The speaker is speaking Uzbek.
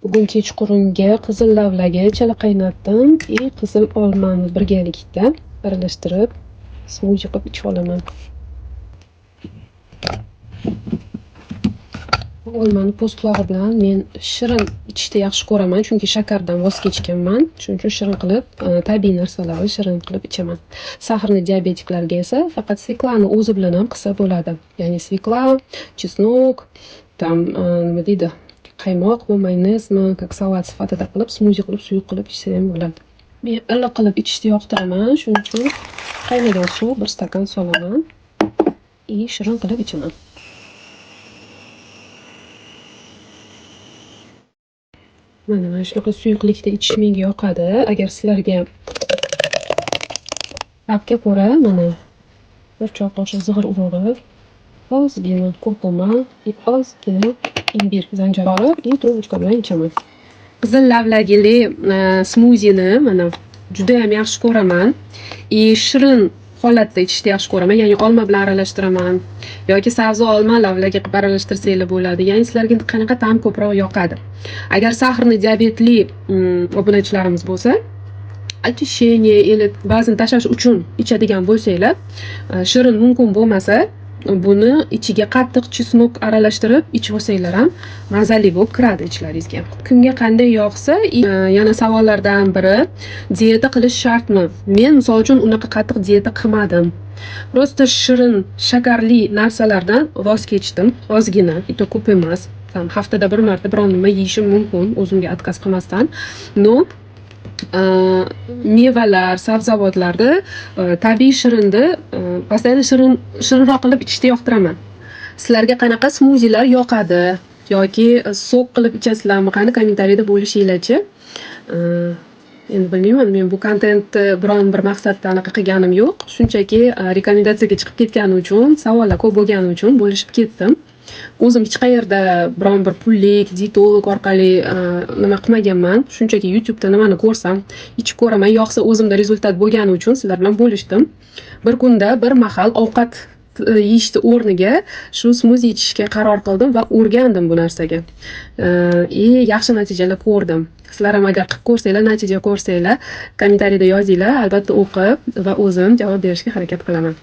Bugun kechqurunga qizil lavlagi chala qaynatdim и qizil olmani birgalikda aralashtirib, smuzi qilib ichib olaman. Olmani po'stlog'i bilan men shirin ichishni yaxshi ko'raman, chunki shakardan voz kechganman. Shuning uchun shirin qilib, tabiiy narsalarni shirin qilib ichaman. Сахарный diabetiklarga esa faqat свекла ni o'zi bilan ham qilsa bo'ladi. Ya'ni свекла, чеснок, там nima deydi, qaymoqmi, mayonezmi, как salat sifatida qilib, smuzi qilib, suyuq qilib ichsa ham bo'ladi. Men iliq qilib ichishni yoqtiraman, shuning uchun qaynagan suv bir stakan solaman и shirin qilib ichaman. Mana shunaqa suyuqlikda ichish menga yoqadi. Agar sizlarga ta'bga ko'ra, mana, bir choy qoshiq zig'ir urug'i, ozgina kurkuma и ozgina imbir, zanjabil olib и трубочка bilan ichaman. Qizil lavlagili smuzini, mana, judayam yaxshi ko'raman и shirin holatda ichishni yaxshi ko'raman. Ya'ni olma bilan aralashtiraman yoki sabzi, olma, lavlagi qilib aralashtirsanglar bo'ladi. Ya'ni sizlarga qanaqa ta'm ko'proq yoqadi. Agar сахарный diabetli obunachilarimiz bo'lsa, очищение или vazn tashlash uchun ichadigan bo'lsanglar, shirin mumkin bo'lmasa, buni ichiga qattiq чеснок aralashtirib ichib olsanglar ham mazali bo'lib kiradi ichlaringizga. Kimga qanday yoqsa. Yana savollardan biri: dieta qilish shartmi? Men, misol uchun, unaqa qattiq dieta qilmadim. Просто shirin, shakarli narsalardan voz kechdim ozgina, и то ko'p emas. Там haftada bir marta biron nima yeyishim mumkin o'zimga отказ qilmasdan. Но mevalar, sabzavotlarni, tabiiy shirinni, постоянно shirin, shirinroq qilib ichishni yoqtiraman. Sizlarga qanaqa smuzilar yoqadi yoki сок qilib ichasizlarmi? Qani, kommentariyda bo'lishinglarchi. Endi bilmayman, men bu kontentni biron bir maqsadda anaqa qilganim yo'q. Shunchaki rekomendatsiyaga chiqib ketgani uchun, savollar ko'p bo'lgani uchun bo'lishib ketdim. O'zim hech qayerda biron bir pullik dietolog orqali nima qilmaganman. Shunchaki YouTubeda nimani ko'rsam, ichib ko'raman. Yoqsa, o'zimda результат bo'lgani uchun sizlar bilan bo'lishdim. Bir kunda bir mahal ovqat yeyishni o'rniga shu smuzi ichishga qaror qildim va o'rgandim bu narsaga. И yaxshi natijalar ko'rdim. Sizlar ham agar qilib ko'rsanglar, natija ko'rsanglar, kommentariyda yozinglar. Albatta o'qib va o'zim javob berishga harakat qilaman.